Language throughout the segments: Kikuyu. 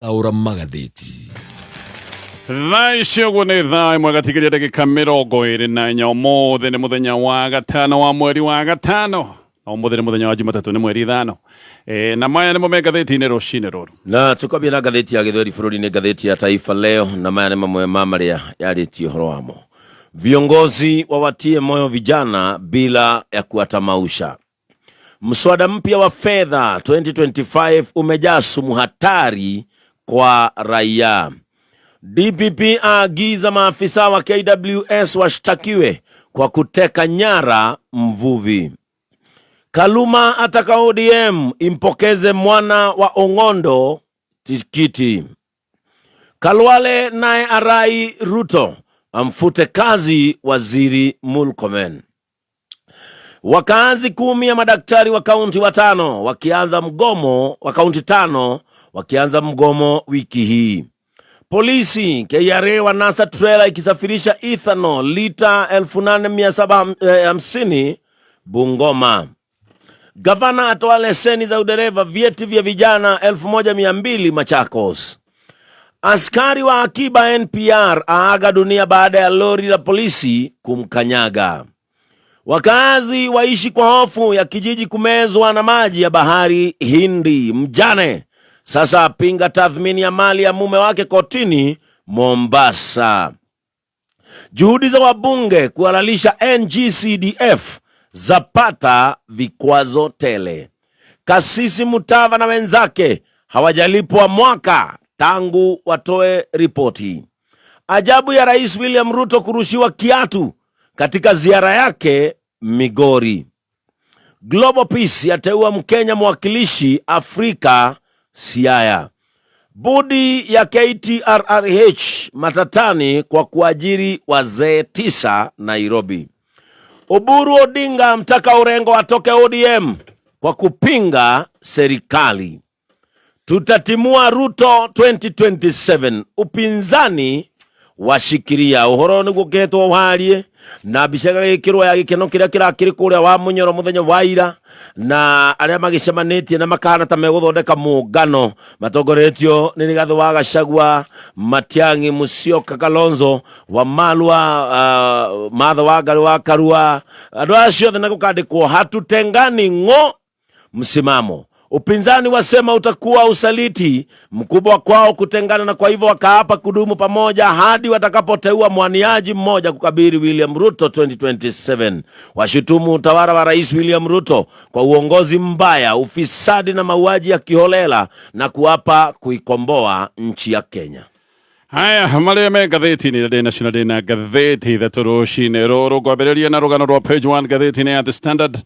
Taũra magathĩti. Thaa ici ũguo nĩ thaa ĩmwe gatigeria ndagĩka 24. Ũmũthĩ nĩ mũthenya wa gatano wa mweri wa gatano, na ũmũthĩ nĩ mũthenya wa Jumatatũ, nĩ mweri 5. E, na maya nĩmo me ngathĩti-inĩ rũcinĩ rũrũ. Na tukambia na ngathĩti ya gĩthweri bũrũri-inĩ, ngathĩti ya Taifa Leo, na maya nĩ mamwe ma marĩa yarĩtie ũhoro wamo. Viongozi wawatie moyo vijana bila ya kuwatamausha. Mswada mpya wa fedha 2025 umejaa sumu hatari kwa raia. DPP aagiza maafisa wa KWS washtakiwe kwa kuteka nyara mvuvi. Kaluma ataka ODM impokeze mwana wa Ong'ondo tikiti. Kalwale naye arai Ruto amfute kazi waziri Murkomen. Wakazi 10 ya madaktari wa kaunti 5 wakianza mgomo wa kaunti 5 wakianza mgomo wiki hii. Polisi KRA wanasa trela ikisafirisha ethanol lita 8750 Bungoma. Gavana atoa leseni za udereva vyeti vya vijana 1200 Machakos. Askari wa akiba NPR aaga dunia baada ya lori la polisi kumkanyaga. Wakazi waishi kwa hofu ya kijiji kumezwa na maji ya bahari Hindi. Mjane sasa apinga tathmini ya mali ya mume wake kotini Mombasa. Juhudi za wabunge kuhalalisha NGCDF zapata vikwazo tele. Kasisi Mutava na wenzake hawajalipwa mwaka tangu watoe ripoti. Ajabu ya Rais William Ruto kurushiwa kiatu katika ziara yake Migori. Global Peace yateua Mkenya mwakilishi Afrika Siaya. Bodi ya KTRRH matatani kwa kuajiri wazee 9 Nairobi. Oburu Odinga mtaka Orengo atoke ODM kwa kupinga serikali. Tutatimua Ruto 2027. Upinzani washikiria uhoro niguo ketwo warie na mbica ĩgagĩkĩrwo ya gĩkeno kĩrĩa kĩrakĩrĩ kũrĩa wa Mũnyoro mũthenya wa ira, na arĩa magĩcemanĩtie na makahana ta megũthondeka mũngano matongoretio nĩ Rigathĩ wa Gachagua, Matiang'i, Musyoka, Kalonzo wa Malwa, Martha Wangari wa Karua, andũ acio othe na gũkandĩkwo hatutengani ng'o msimamo. Upinzani wasema utakuwa usaliti mkubwa kwao kutengana, na kwa hivyo wakaapa kudumu pamoja hadi watakapoteua mwaniaji mmoja kukabili William Ruto 2027. Washutumu utawala wa Rais William Ruto kwa uongozi mbaya, ufisadi na mauaji ya kiholela na kuapa kuikomboa nchi ya Kenya. Haya marĩa me ngathĩti-inĩ ĩrĩa ndĩ nacio, na ndĩ na ngathĩti 3 rũcinĩ rũrũ. Ngwambĩrĩria na rũgano rwa page 1 ngathĩti-inĩ ya The Standard.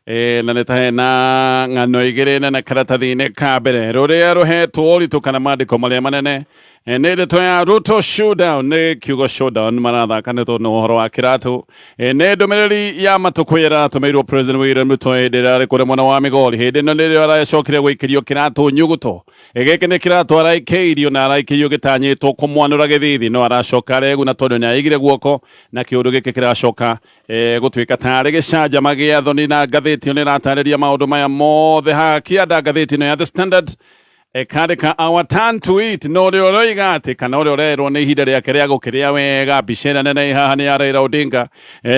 Na nĩ ta hena ng'ano igĩrĩ nene karatathi-inĩ ka mbere rũrĩa rũhetwo ũritũ kana maandĩko marĩa manene. Nĩ ndeto ya Ruto showdown, nĩ kiugo showdown marathaka nĩ tondũ nĩ ũhoro wa kĩratũ. Nĩ ndũmĩrĩri ya matukũ ĩratũmĩirwo President William Ruto hĩndĩ ĩrĩa arĩ kũrĩa mwena wa Migori. Hĩndĩ ĩno nĩrĩo aracokire gũikĩrio kĩratũ nyuguto. Gĩkĩ nĩ kĩratũ araikĩirio na araikĩirio gĩtanyĩtwo kũmwanũra gĩthithi, no aracoka areguna tondũ nĩ aigire guoko, na kĩũndũ gĩkĩ kĩracoka gũtuĩka tarĩ gĩcanjama gĩa thoni. Na ngathĩti ĩyo nĩ ĩratarĩria maũndũ maya mothe haha kĩanda. Ngathĩti ĩno ya The Standard ĩkandĩka "Our turn to eat", no ũrĩa ũroiga atĩ kana ũrĩa ũrerwo nĩ ihinda rĩake rĩa gũkĩrĩa wega. Mbica ĩrĩa nene ĩ haha nĩ ya Raila Odinga.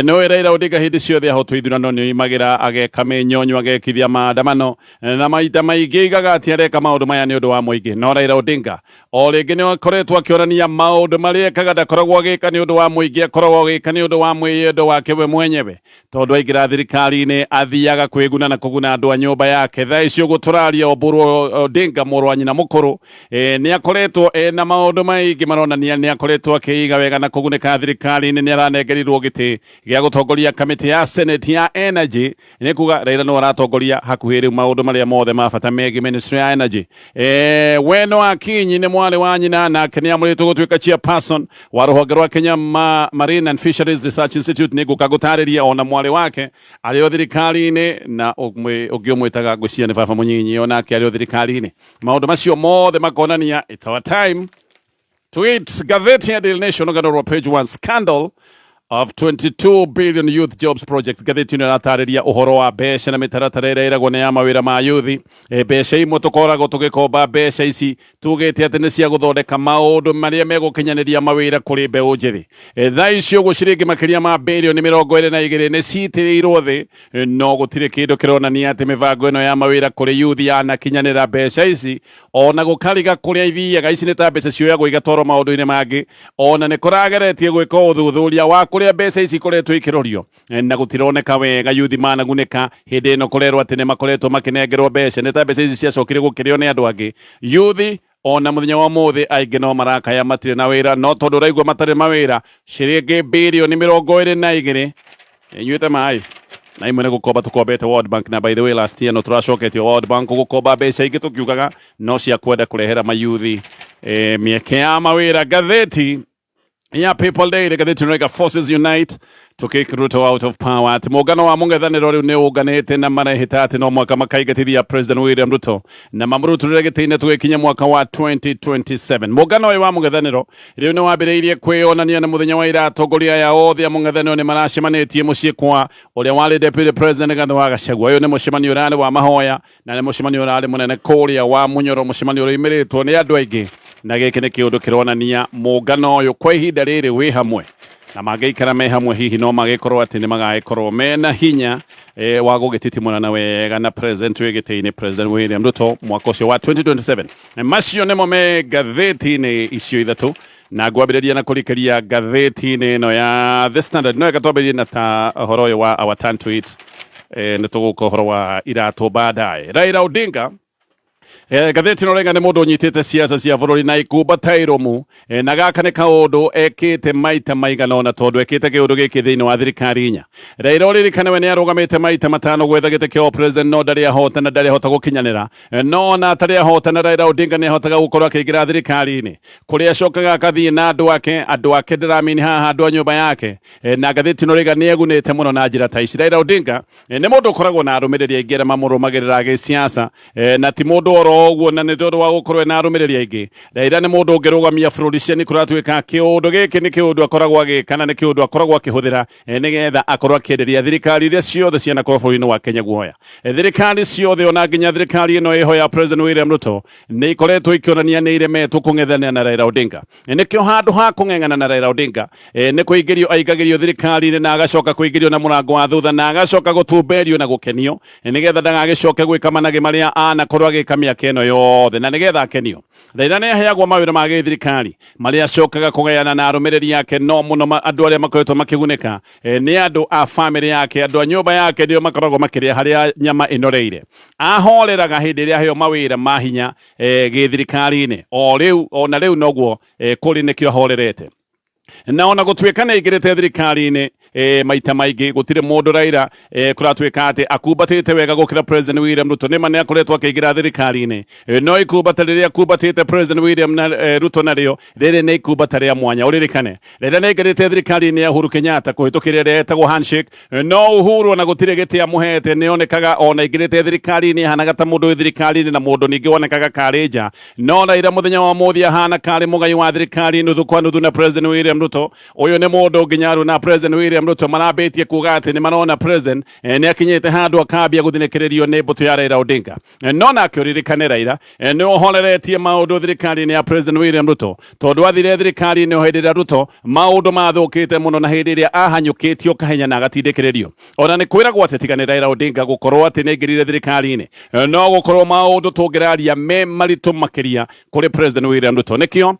No Raila Odinga hĩndĩ ciothe ahotwo ithurano nĩ oimagĩra ageka mĩnyonyo, agekithia maandamano, na maita maingĩ aigaga atĩ areka maũndũ maya nĩ ũndũ wa mũingĩ. No Raila Odinga o rĩngĩ nĩ akoretwo akĩonania maũndũ marĩa ekaga ndakoragwo agĩka nĩ ũndũ wa mũingĩ, akoragwo agĩka nĩ ũndũ wa mwĩyendo wake we mwenyewe, tondũ aingĩra thirikari-inĩ athiaga kwĩguna na kũguna andũ a nyũmba yake. Thaa ici ũguo tũraria, Oburu Odinga mũrũ wa nyina mũkũrũ nĩ akoretwo ena maũndũ maingĩ maronania nĩ akoretwo akĩiga wega na kũgunĩka thirikari-inĩ. Nĩ aranengerirwo gĩtĩ gĩa gũtongoria kamĩtĩ ya Senate ya Energy. Nĩ kuga Raila no aratongoria hakuhĩ rĩu maũndũ marĩa mothe ma bata megiĩ Ministry ya Energy. Weno Akinyi nĩ mwarĩ wa nyina, nake nĩ amũrĩtwo gũtuĩka chairperson wa rũhonge rwa Kenya Marine and Fisheries Research Institute. Nĩ ngũka gũtarĩria ona mwarĩ wake arĩ o thirikari-inĩ, na ũngĩ ũmwĩtaga ngwĩciria nĩ baba mũnyinyi, onake arĩ o thirikari-inĩ. Maũndũ macio mothe makonania it's our time to eat. Ngathĩti ya Daily Nation, rũgano rwa page 1, "Scandal of 22 billion youth jobs projects. Ngathĩti ĩno ĩratarĩria ũhoro wa mbeca na mĩtaratara ĩrĩa ĩragwo nĩ ya mawĩra ma yuthi. Mbeca imwe tũkoragwo tũgĩkomba, mbeca ici tugĩte atĩ nĩ cia gũthondeka maũndũ marĩa megũkinyanĩria mawĩra kũrĩ mbeũ njĩthĩ. Thaa ici ũguo ciringi makĩria ma birioni 22 nĩ citĩrĩirwo thĩ, no gũtirĩ kĩndũ kĩronania atĩ mĩbango ĩno ya mawĩra kũrĩ yuthi yanakinyanĩra. Mbeca ici ona gũkariga kũrĩa ithiaga, ici nĩ ta mbeca cioyagwo igatwarwo maũndũ-inĩ mangĩ. Ona nĩ kũrageretie gwĩka ũthuthuria wa kũrĩa mbeca ici ikoretwo ikĩrorio, na gũtironeka wega yuthi managunĩka. Hĩndĩ ĩno kũrerwo atĩ nĩ makoretwo makĩnengerwo mbeca, nĩ ta mbeca ici ciacokire gũkĩrĩo nĩ andũ angĩ. Yuthi ona mũthenya wa ũmũthĩ aingĩ no marakaya matirĩ na wĩra, no tondũ ũraigua matarĩ mawĩra, ciringi birioni 22 inyuĩte maĩ na imwe nĩ gũkomba tũkombete World Bank. Na by the way, last year no tũracoketio World Bank gũkomba mbeca ingĩ, tũkiugaga no cia kwenda kũrehera mayuthi mĩeke ya mawĩra. Ngathĩti ya People Daily, ngathĩti ĩno "Forces Unite to Kick Ruto Out of Power", atĩ mũngano wa mũng'ethanĩro rĩu nĩ ũnganĩte na marehĩta atĩ no mwaka makaingatithia President William Ruto na mamũrutũrĩre gĩtĩ-inĩ tũgĩkinya mwaka wa 2027. Mũngano ũyũ wa mũng'ethanĩro rĩu nĩ wambĩrĩirie kwĩyonania, na mũthenya wa ira atongoria aya othe a mũng'ethanĩro nĩ maracemanĩtie mũciĩ kwa ũrĩa warĩ Deputy President Rigathĩ wa Gachagua. Ũyũ nĩ mũcemanio ũrarĩ wa mahoya na nĩ mũcemanio ũrarĩ mũnene kũrĩa wa Munyoro, mũcemanio ũrĩimĩrĩtwo nĩ andũ aingĩ, na gĩkĩ nĩ kĩũndũ kĩronania mũngano ũyũ kwa ihinda rĩrĩ wĩ hamwe, na mangĩikara me hamwe hihi no magĩkorwo atĩ nĩ magagĩkorwo mena hinya wa gũgĩtitimũrana wega na president wĩ gĩtĩ-inĩ, President William Ruto, mwaka ũcio wa 2027. Macio nĩmo me ngathĩti-inĩ icio ithatũ, na ngwambĩrĩria na kũrikĩria ngathĩti-inĩ ĩno ya The Standard. No eka twambĩrĩrie na ta ũhoro ũyũ wa our turn to it. Nĩ tũgũka ũhoro wa iratũ baadaye. Raila Odinga, ngathĩti ĩno renga nĩ mũndũ ũnyitĩte siasa cia bũrũri na ikumba ta irũmu, na gaka nĩ kaũndũ ekĩte maita maigana ũna, tondũ ekĩte kĩũndũ gĩkĩ thĩinĩ wa thirikari inya. Raila, ũririkane we nĩ arũgamĩte maita matano gwetha gĩtĩ kĩa president, no ndarĩ ahota na ndarĩ ahota gũkinyanĩra. No ona atarĩ ahota na Raila Odinga nĩ ahotaga gũkorwo akĩingĩra thirikari-inĩ kũrĩa acokaga akathiĩ na andũ ake, andũ ake ndĩramini haha andũ a nyũmba yake. Na ngathĩti ĩno rĩga nĩ egunĩte mũno na njĩra ta ici. Raila Odinga nĩ mũndũ ũkoragwo na arũmĩrĩri aingĩ arĩa mamũrũmagĩrĩra gĩsiasa, na ti mũndũ oro ũguo, na nĩ tondũ wa gũkorwo ena arũmĩrĩri aingĩ, Raila nĩ mũndũ ũngĩrũgamia bũrũri. Ciani kũratuĩka kĩũndũ gĩkĩ nĩ kĩũndũ akoragwo agĩka na nĩ kĩũndũ akoragwo akĩhũthĩra, nĩgetha akorwo akĩenderia thirikari iria ciothe cianakorwo bũrũri-inĩ wa Kenya guoya. Thirikari ciothe, ona nginya thirikari ĩno ĩho ya President William Ruto, nĩ ikoretwo ikĩonania nĩ iremetwo kũng'ethanĩra na Raila Odinga. Nĩkĩo handũ ha kũng'eng'ana na Raila Odinga, nĩ kũingĩrio aingagĩrio thirikari-inĩ na agacoka kũingĩrio na mũrango wa thutha na agacoka gũtumberio na gũkenio, nĩgetha ndagagĩcoke gwĩka managĩ marĩa anakorwo agĩka mĩaka ĩno yothe, na nĩgetha akenio. Raila nĩ aheagwo mawĩra ma gĩthirikari marĩa acokaga kũgayana na arũmĩrĩri ake, no mũno andũ arĩa makoretwo makĩgunĩka nĩ andũ a famĩlĩ yake, andũ a nyũmba yake nĩo makoragwo makĩrĩa harĩa nyama ĩnoreire. Ahoreraga hĩndĩ ĩrĩa aheo mawĩra ma hinya gĩthirikari-inĩ. O rĩu, ona rĩu noguo kũrĩ, nĩkĩo ahorerete. Na ona gũtuĩka nĩ aingĩrĩte thirikari-inĩ maita maingĩ, gũtirĩ mũndũ Raila kũratuĩka atĩ akumbatĩte wega gũkĩra President William Ruto. Nĩma nĩ akoretwo akĩingĩra thirikari-inĩ, no ikumbata rĩrĩa akumbatĩte President William na Ruto narĩo rĩrĩ nĩ ikumbata rĩa mwanya. Ũririkane Raila nĩ aingĩrĩte thirikari-inĩ ya Uhuru Kenyatta kũhĩtũkĩra ĩrĩa yetagwo handshake, no Uhuru ona gũtirĩ gĩtĩ amũhete. Nĩ onekaga ona aingĩrĩte thirikari-inĩ ahanaga ta mũndũ wĩ thirikari-inĩ na mũndũ ningĩ wonekaga karĩ nja, no Raila mũthenya wa ũmũthĩ ahana karĩ mũgai wa thirikari nuthu kwa nuthu na President William Ruto. Ũyũ nĩ mũndũ nginya rĩu na President William Ruto marambĩtie kuga atĩ nĩ marona President nĩ akinyĩte handũ akambia gũthinĩkĩrĩrio nĩ mbũtũ ya Raila Odinga. No nake ũririkane Raila nĩ ũhoreretie maũndũ thirikari-inĩ ya President William Ruto, tondũ athire thirikari-inĩ o hĩndĩ ĩrĩa Ruto maũndũ mathũkĩte mũno na hĩndĩ ĩrĩa ahanyũkĩtio kahenya na agatindĩkĩrĩrio. Ona nĩ kwĩragwo atĩ tiga nĩ Raila Odinga gũkorwo atĩ nĩ aingĩrire thirikari-inĩ, no gũkorwo maũndũ tũngĩraria me maritũ makĩria kũrĩ President William Ruto. Nĩkĩo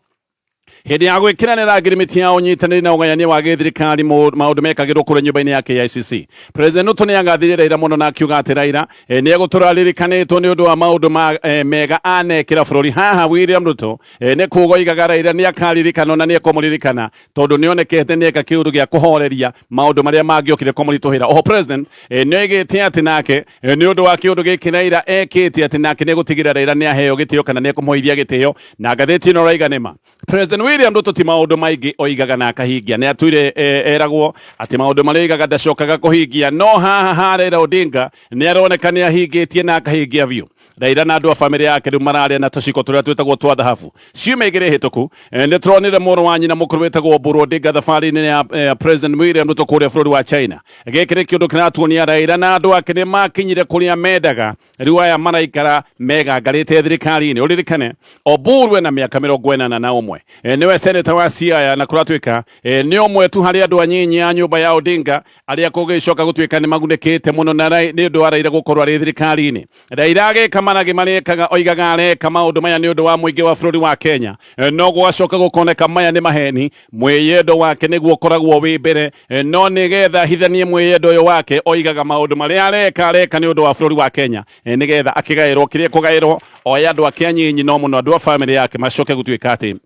hĩndĩ ya gwĩkĩranĩra ngirimiti ya ũnyitanĩri na ũgayania wa gĩthirikari, maũndũ mekagĩrwo kũrĩa nyũmba-inĩ ya KICC, President Ruto nĩ agathire Raila mũno na akiuga atĩ Raila nĩ egũtũra aririkanĩtwo nĩ ũndũ wa maũndũ ma mega anekĩra bũrũri. Haha William Ruto nĩ kuga oigaga Raila nĩ akaririkanwo na nĩ ekũmũririkana, tondũ nĩ onekete nĩ eka kĩũndũ gĩa kũhoreria maũndũ marĩa mangĩokire kũmũritũhĩra. Oho President nĩ oigĩte atĩ nake nĩ ũndũ wa kĩũndũ gĩkĩ Raila ekĩte, atĩ nake nĩ egũtigĩrĩra Raila nĩ aheo gĩtĩo kana nĩ ekũmũheithia gĩtĩo. Na ngathĩti ĩno raiga nĩma President William Ruto ti maũndũ maingĩ oigaga na akahingia. Nĩ atuire eragwo atĩ maũndũ marĩa oigaga ndacokaga kũhingia, no haha ha Raila Odinga nĩ aroneka nĩ ahingĩtie na akahingia biũ. Raila na andũ a bamĩrĩ yake rĩu mararĩa na tũciko tũrĩa twĩtagwo twa thahabu. Ciumia igĩrĩ hĩtũku nĩ tũronire mũrũ wa nyina mũkũrũ wĩtagwo Oburu Odinga thabarĩ-inĩ ya President William Ruto kũrĩa bũrũri wa China. Gĩkĩ nĩ kĩũndũ kĩratuonia Raila na andũ ake nĩ makinyire kũrĩa mendaga. Rĩu aya maraikara megangarĩte thirikari-inĩ. Ũririkane Oburu ena mĩaka 81, nĩwe seneta wa Siaya na kũratuĩka nĩ ũmwe tu harĩ andũ anyinyi a nyũmba ya Odinga arĩa kũgĩcoka gũtuĩka nĩ magunĩkĩte mũno na nĩ ũndũ wa Raila gũkorwo arĩ thirikari-inĩ. Raila agĩka maragĩ marĩa ekaga oigaga areka maũndũ maya nĩ ũndũ wa mũingĩ wa bũrũri wa Kenya, no gwacoka gũkoneka maya nĩ maheni. Mwĩyendo wake nĩguo ũkoragwo wĩ mbere, no nĩgetha ahithanie mwĩyendo ũyũ wake oigaga maũndũ marĩa areka areka nĩ ũndũ wa bũrũri wa Kenya, nĩgetha akĩgaĩrwo kĩrĩa ekũgaĩrwo oe andũ ake anyinyi no mũno andũ a bamĩrĩ yake macoke gũtuĩka atĩ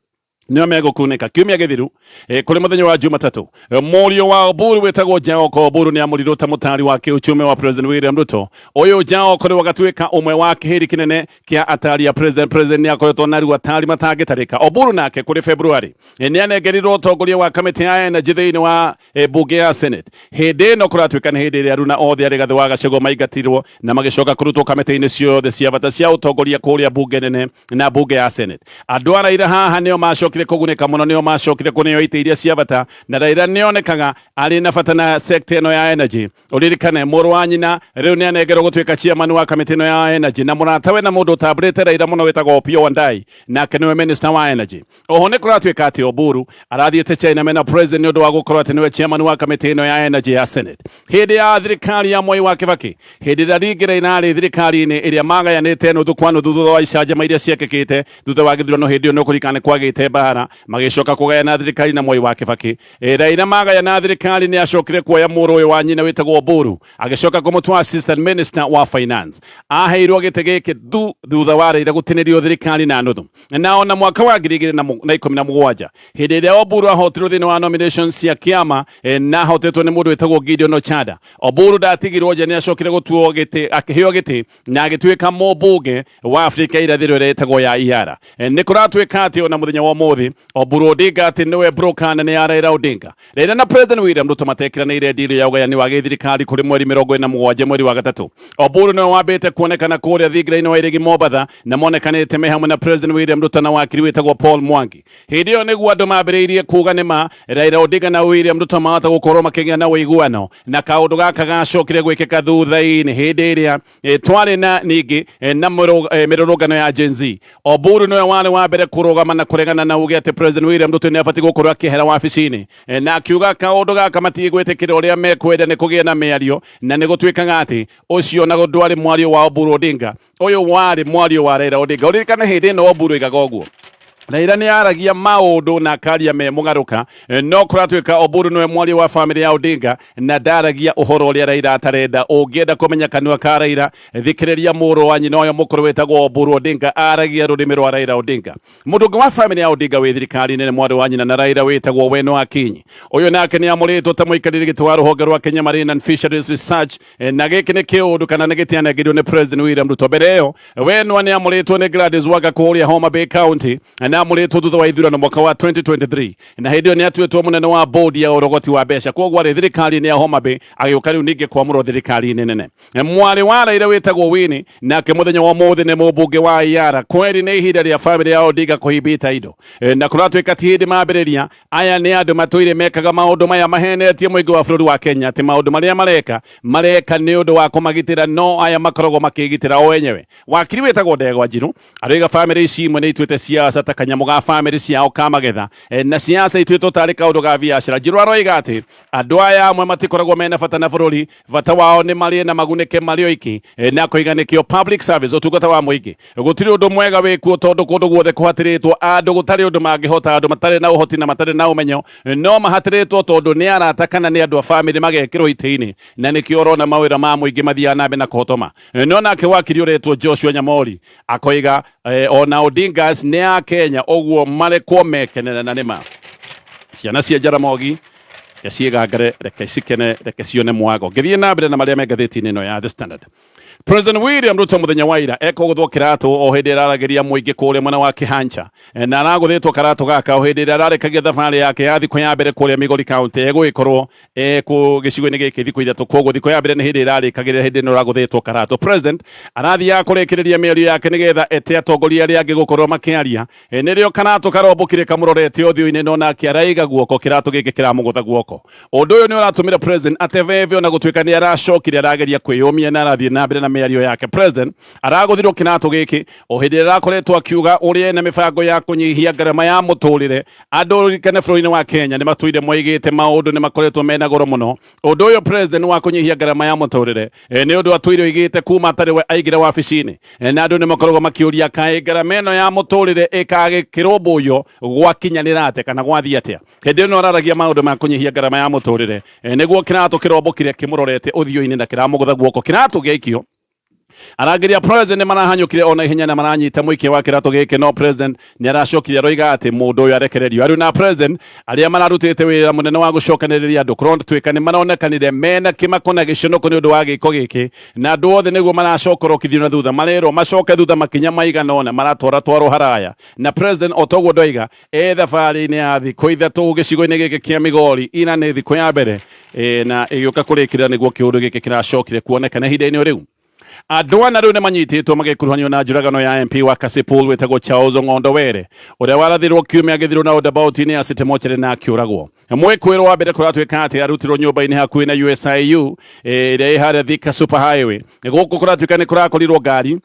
nĩo megũkunĩka. Kiumia gĩthiru kũrĩ mũthenya wa Jumatatũ, mũriũ wa Oburu wĩtagwo Jaoko Oburu nĩ amũrirwo ta mũtari wa kĩuchumi wa President William Ruto. Ũyũ Jaoko rĩu agatuĩka ũmwe wa kĩhĩri kĩnene kĩa atari a President. President nĩ akoretwo na rĩu atari matangĩtarĩka. Oburu nake kũrĩ February nĩ anengerirwo ũtongoria wa kamĩtĩ ya energy thĩinĩ wa bunge ya Senate. Hĩndĩ ĩno kũratuĩka nĩ hĩndĩ ĩrĩa Aruna othe arĩ Rigathĩ wa Gachagua maingatirwo na magĩcoka kũrutwo kamĩtĩ-inĩ ciothe cia bata cia ũtongoria kũrĩa bunge nene na bunge ya Senate. Andũ a Raila haha nĩo macokire kũgunĩka mũno, nĩo macokire kũneo itĩ iria cia bata, na Raila nĩonekaga arĩ na bata na sector ĩno ya energy. Ũririkane mũrũ wa nyina rĩu nĩ anengerwo gũtuĩka chairman wa kamĩtĩ ĩno ya energy, na mũratawe na mũndũ ũtambũrĩte Raila mũno wĩtagwo Opiyo Wandayi, nake nĩwe minister wa energy. Oho nĩ kũratuĩka atĩ Oburu arathiĩte China mena president nĩ ũndũ wa gũkorwo atĩ nĩwe chairman wa kamĩtĩ ĩno ya energy ya Senate. Hĩndĩ ya thirikari ya Mwai wa Kibaki, hĩndĩ ĩrĩa Ringĩra ĩrarĩ thirikari-inĩ ĩrĩa magayanĩte nuthu kwa nuthu thutha wa icanjama iria ciekĩkĩte thutha wa gĩthurano, hĩndĩ ĩyo nĩ ũkũririkana nĩ kwagĩte mbara, magĩcoka kũgayana thirikari na Mwai wa Kibaki. Raila magayana thirikari nĩ acokire kuoya mũrũ ũyũ wa nyina wĩtagwo Oburu agĩcoka kũmũtwara assistant minister wa finance. Aheirwo gĩtĩ gĩkĩ thutha wa Raila gũtinĩrio thirikari na nuthu. Na ona mwaka wa 2017 hĩndĩ ĩrĩa Oburu ahotirwo thĩinĩ wa nominations cia kĩama, na ahotetwo nĩ mũndũ wĩtagwo Gideon Ochanda, Oburu ndatigirwo nja, nĩ acokire gũtuo gĩtĩ, akĩheo gĩtĩ na agĩtuĩka mũmbunge wa Afrika irathĩro ĩrĩa ĩtagwo ya Iara. Nĩ kũratuĩka atĩ ona mũthenya wa ũmũthĩ Oburu Odinga atĩ nĩwe broker nene ya Raila Odinga. Raila na President William Ruto matekiranĩire ndiri ya ũgayani wa gĩthirikari kũrĩ mweri 47 mweri wa gatatũ. Oburu nĩwe wambĩte kuonekana kũrĩa thingira-inĩ wa Iregi Mombatha, na monekanĩte me hamwe na President William Ruto na wakiri wĩtagwo Paul Mwangi. Hĩndĩ ĩyo nĩguo andũ mambĩrĩirie kuga nĩ ma Raila Odinga na William Ruto mahota gũkorwo makĩgĩa na ũiguano, na kaũndũ gaka gacokire gwĩkĩka thutha-inĩ hĩndĩ ĩrĩa twarĩ na ningĩ na mĩrũrũngano ya Gen Z. Oburu nĩwe warĩ wa mbere kũrũgama na kũregana na uge atĩ President William Ruto nĩ abatiĩ gũkorwo akĩehera wabici-inĩ, na akiuga kaũndũ gaka matigwĩtĩkĩra, ũrĩa mekwenda nĩ kũgĩa na mĩario, na nĩ gũtuĩkaga atĩ ũcio na ndwarĩ mwario wa Oburu Odinga, ũyũ warĩ mwario wa Raila Odinga. Ũririkane hĩndĩ ĩno Oburu oigaga ũguo, Raila nĩ aragia maũndũ na akaria me mũgarũka, no kũratuĩka Oburu nĩwe mwario wa bamĩrĩ ya Odinga na ndaragia ũhoro ũrĩa Raila atarenda. Ũngĩenda kũmenya kanua ka Raila, thikĩrĩria mũrũ wa nyina ũyũ mũkũrũ wĩtagwo Oburu Odinga aragia rũrĩmĩ rwa Raila Odinga. Mũndũ ũngĩ wa bamĩrĩ ya Odinga wĩ thirikari-inĩ nĩ mwarĩ wa nyina na Raila wĩtagwo Weno Akinyi. Ũyũ nake nĩ amũrĩtwo ta mũikarĩri gĩtĩ wa rũhonge rwa Kenya Marine and Fisheries Research, na gĩkĩ nĩ kĩũndũ kana nĩ gĩtianengerio nĩ President William Ruto. Mbere ĩyo Wenwa nĩ amũrĩtwo nĩ Gladys Wanga kũrĩa Homa Bay County, na amũrĩtwo thutha wa ithurano mwaka wa 2023, na hĩndĩ ĩyo nĩ atuĩtwo mũnene wa bodi ya ũrogoti wa mbeca. Koguo arĩ thirikari-inĩ ya Homa Bay, agĩũka rĩu ningĩ kwamũrwo thirikari-inĩ nene. Mwarĩ wa Raila wĩtagwo Winnie nake mũthenya wa ũmũthĩ nĩ mũmbunge wa Iara. Kweri nĩ ihinda rĩa bamĩrĩ ya Odinga kũhimbita indo, na kũratuĩka ti hĩndĩ mambĩrĩria. Aya nĩ andũ matũire mekaga maũndũ maya mahenetie mũingĩ wa bũrũri wa Kenya atĩ maũndũ marĩa mareka mareka nĩ ũndũ wa kũmagitĩra, no aya makoragwo makĩgitĩra o enyewe. Wakiri wĩtagwo Ndegwa Njiru aroiga bamĩrĩ ici imwe nĩ ituĩte siasa ta kanyamũ ga bamĩrĩ ciao ka magetha, na siasa ituĩtwo tarĩ kaũndũ ga biacara. Njiru aroiga atĩ andũ aya amwe matikoragwo mena bata na bũrũri, bata wao nĩ marĩe na magunĩke marĩ oiki, na akoiga nĩkĩo public service, ũtungata wa mũingĩ, gũtirĩ ũndũ mwega wĩkuo tondũ kũndũ guothe kũhatĩrĩtwo andũ gũtarĩ ũndũ mangĩhota, andũ matarĩ na ũhoti na matarĩ na ũmenyo no mahatĩrĩtwo tondũ nĩ arata kana nĩ andũ a bamĩrĩ magekĩrwo itĩ-inĩ, na nĩkĩo ũrona mawĩra ma mũingĩ mathiaga na mbere na kũhotoma. No nake wakiri ũretwo Joshua Nyamori akoiga ona Odingas nĩ a Kenya, ũguo marekwo mekenere, na nĩma ciana cia Jaramogi reke ciĩgangare, reke cikene, reke cione mwago. Ngĩthiĩ na mbere na marĩa me ngathĩti-inĩ ĩno ya The Standard. President William Ruto muthenya wa ira ekũgũthwo kĩratũ o hĩndĩ ĩraragĩria mũingĩ kũrĩa mwena wa Kĩhancha, na aragũthĩtwo karatũ gaka o hĩndĩ ĩrĩa ararĩkagia thabarĩ yake ya thikũ ya mbere kũrĩa Migori County. Egũgĩkorwo kũ gĩcigo-inĩ gĩkĩ thikũ 3, koguo thikũ ya mbere nĩ hĩndĩ ĩrarĩkagĩrĩra hĩndĩ ĩno ĩragũthĩtwo karatũ. President arathiaga kũrĩkĩrĩria mĩario yake nĩgetha ete atongoria arĩa angĩ gũkorwo makĩaria. Nĩrĩo karatũ karombũkire kamũrorete ũthiũ-inĩ, no nake araiga guoko kĩratũ gĩkĩ kĩramũgũtha guoko. Ũndũ ũyũ nĩ ũratũmire president atebebe, ona gũtuĩka nĩ aracokire arageria kwĩyũmia na arathiĩ na mbere na mĩario yake. President aragũthirwo kĩratũ gĩkĩ o hĩndĩ ĩrĩa arakoretwo akiuga ũrĩa ena mĩbango ya kũnyihia ngarama ya mũtũrĩre. Andũ ririkane bũrũri-inĩ wa Kenya nĩ matũire moigĩte maũndũ nĩ makoretwo mena goro mũno. Ũndũ ũyũ president wa kũnyihia ngarama ya mũtũrĩre nĩ ũndũ atũire oigĩte kuma atarĩ we aingĩra wabici-inĩ, na andũ nĩ makoragwo makĩũria kaĩ ngarama ĩno ya mũtũrĩre ĩkagĩkĩrũmbũiyo gwakinyanĩra atĩa kana gwathiĩ atĩa. Hĩndĩ ĩno araragia maũndũ ma kũnyihia ngarama ya mũtũrĩre, nĩguo kĩratũ kĩrombũkire kĩmũrorete ũthiũ-inĩ na kĩramũgũtha guoko. Kĩratũ gĩaikio, arangĩri a president nĩ marahanyũkire ona ihenya na maranyita mũikia wa kĩratũ gĩkĩ, no president nĩ aracokire aroiga atĩ mũndũ ũyũ arekererio. Arĩ na president arĩa mararutĩte wĩra mũnene wa gũcokanĩrĩria andũ kũronatuĩka nĩ maronekanire mena kĩmako na gĩconoko nĩ ũndũ wa gĩko gĩkĩ, na andũ othe nĩguo maracokorokithio na thutha, marerwo macoke thutha makinya maigana ũna maratwara twarwo haraya na president. O toguo ndoiga, e thabarĩ-inĩ ya thikũ 3 gĩcigo-inĩ gĩkĩ kĩa Migori, ira nĩ thikũ ya mbere, na ĩgĩũka kũrĩkĩrĩra nĩguo kĩũndũ gĩkĩ kĩracokire kuonekana. Ihinda-inĩ rĩu andũ ana rĩu nĩ manyitĩtwo magĩkuruhanio na njũragano ya MP wa Kasipul wĩtagwo Charles Ong'ondo Were, ũrĩa warathirwo kiumia gĩthiru na roundabout-inĩ ya City Mortuary na akĩũragwo. Mwĩkũĩrwo wa mbere kũratuĩka atĩ arutirwo nyũmba-inĩ hakuhĩ na USIU ĩrĩa ĩ harĩa Thika Super Highway. Gũkũ kũratuĩka nĩ kũrakorirwo ngari,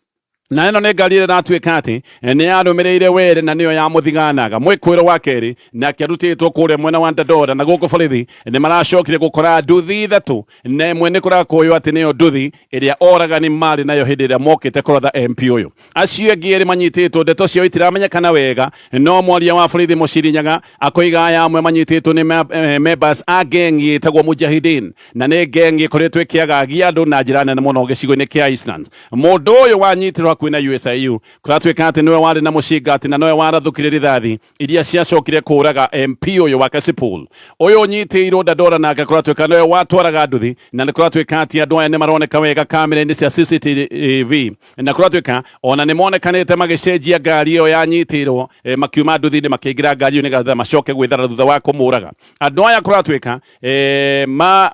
na ĩno nĩ ngari ĩrĩa ĩratuĩka atĩ nĩ yarũmĩrĩire Were na nĩyo yamũthiganaga. Mwĩkũĩrwo wa kerĩ nake arutĩtwo kũrĩa mwena wa Dandora, na gũkũ borithi nĩ maracokire gũkora nduthi 3, na ĩmwe nĩ kũrakũywo atĩ nĩyo nduthi ĩrĩa oragani marĩ nayo hĩndĩ ĩrĩa mokĩte kũratha MP ũyũ. Acio angĩ erĩ manyitĩtwo, ndeto ciao itiramenyekana wega, no mwaria wa borithi Mũciri Nyaga akoiga aya amwe manyitĩtwo nĩ members a gang ĩtagwo Mujahideen, na nĩ gang ĩkoretwo ĩkĩagagia andũ na njĩra nene mũno gĩcigo-inĩ kĩa Eastlands. Mũndũ ũyũ wanyitirwo hakuhĩ na USIU kũratuĩka atĩ nĩwe warĩ na mũcinga atĩ na nowe warathũkire rithathi iria ciacokire kũraga MP ũyũ wa Kasipul. Ũyũ ũnyitĩirwo Dandora nake kũratuĩka nĩwe watwaraga nduthi, na nĩ kũratuĩka atĩ andũ aya nĩ maroneka wega kamera-inĩ cia CCTV, na kũratuĩka ona nĩ monekanĩte magĩcenjia ngari ĩyo yanyitĩirwo, makiuma nduthi-inĩ makĩingĩra ngari ĩyo nĩgetha macoke gwĩthara thutha wa kũmũraga. Andũ aya kũratuĩka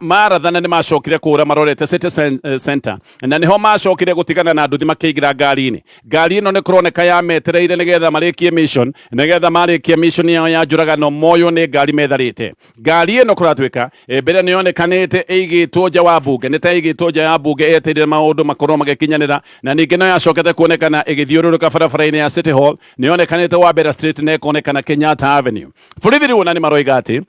marathana nĩ macokire kũra marorete City Center, na nĩho macokire gũtigana na nduthi makĩingĩra ngari-inĩ. Ngari ĩno nĩ kũroneka yametereire nĩgetha marĩkie mission, nĩgetha marĩkia mission yao ya njũragano moywo nĩ ngari metharĩte. Ngari ĩno kũratuĩka mbere nĩ yonekanĩte ĩigĩtwo nja wa mbunge, nĩ ta ĩigĩtwo nja ya mbunge etereire maũndũ makorwo magĩkinyanĩra, na ningĩ no yacokete kuonekana ĩgĩthiũrũrũka barabara-inĩ ya City Hall, nĩ yonekanĩte Wabera Street na ĩkonekana Kenyatta Avenue. Borithi rĩu ona nĩ maroiga atĩ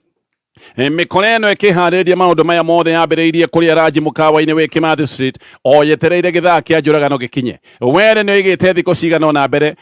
mĩkora ĩno ĩkĩharĩria maũndũ maya mothe yambĩrĩirie kũrĩa ranji mũkawa-inĩ wĩ Kimathi Street o yetereire gĩthaa kĩa njũragano gĩkinye. Were nĩ oigĩte thikũ cigana ũna mbere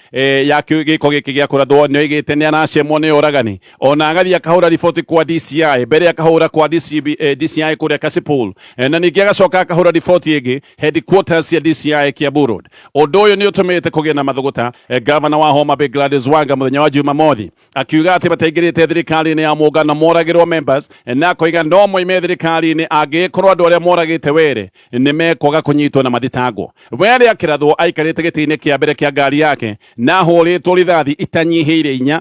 ya gĩko gĩkĩ gĩa kũrathwo, nĩ oigĩte nĩ aracemwo nĩ oragani, ona agathiĩ akahũra riboti kwa DCI, mbere akahũra kwa DCB, DCI kũrĩa Kasipul, na ningĩ agacoka akahũra riboti ĩngĩ headquarters ya DCI Kiambu Road. Ũndũ ũyũ nĩ ũtũmĩte kũgĩe na mathũgũta. Gavana wa Homa Bay Gladys Wanga mũthenya wa Jumamothi akiuga atĩ mataingĩrĩte thirikari-inĩ ya mũngano moragĩrwo members, na akoiga no moime thirikari-inĩ angĩkorwo andũ arĩa moragĩte Were nĩ mekwaga kũnyitwo na mathitangwo. Were akĩrathwo aikarĩte gĩtĩ-inĩ kĩa mbere kĩa ngari yake na ahũrĩtwo rithathi itanyihĩire 4.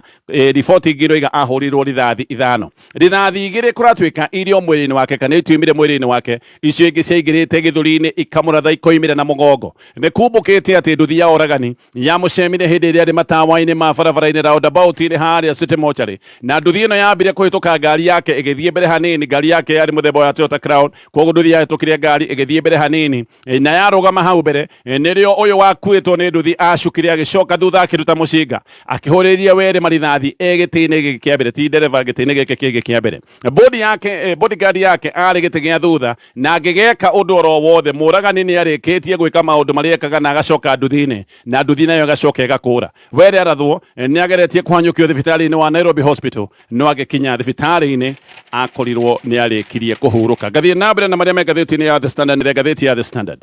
Riboti ingĩ iroiga ahũrĩirwo rithathi 5. Rithathi 2 kũratuĩka irio mwĩrĩ-inĩ wake kana ituimire mwĩrĩ-inĩ wake, icio ingĩ ciaingĩrĩte gĩthũri-inĩ ikamũratha ikoimĩra na mũgongo. Nĩ kumbũkĩte atĩ nduthi ya oragani yamũcemire hĩndĩ ĩrĩa arĩ matawa-inĩ ma barabara-inĩ roundabout-inĩ harĩa City Mortuary, na nduthi ĩno yambire kũhĩtũka ngari yake ĩgĩthiĩ mbere hanini. Ngari yake yarĩ mũthemba wa Toyota Crown, koguo nduthi yahĩtũkire ngari ĩgĩthiĩ mbere hanini, na yarũgama hau mbere nĩrĩo ũyũ wakuĩtwo nĩ nduthi acukire agĩcoka thutha akĩruta mũcinga akĩhũrĩria Were marithathi e gĩtĩ-inĩ gĩkĩ kĩa mbere, ti ndereba, gĩtĩ-inĩ gĩkĩ kĩngĩ kĩa mbere. Body yake, bodyguard yake arĩ gĩtĩ gĩa thutha, na angĩgeka ũndũ oro wothe mũragani nĩ arĩkĩtie gwĩka maũndũ marĩa ekaga na agacoka nduthi-inĩ, na nduthi nayo ĩgacoka ĩgakũra. Were arathwo nĩ ageretie kũhanyũkio thibitarĩ-inĩ wa Nairobi Hospital, no agĩkinya thibitarĩ-inĩ akorirwo nĩ arĩkirie kũhurũka. Ngathiĩ na mbere na marĩa me ngathĩti-inĩ ya The Standard, nĩ ngathĩti ya The Standard.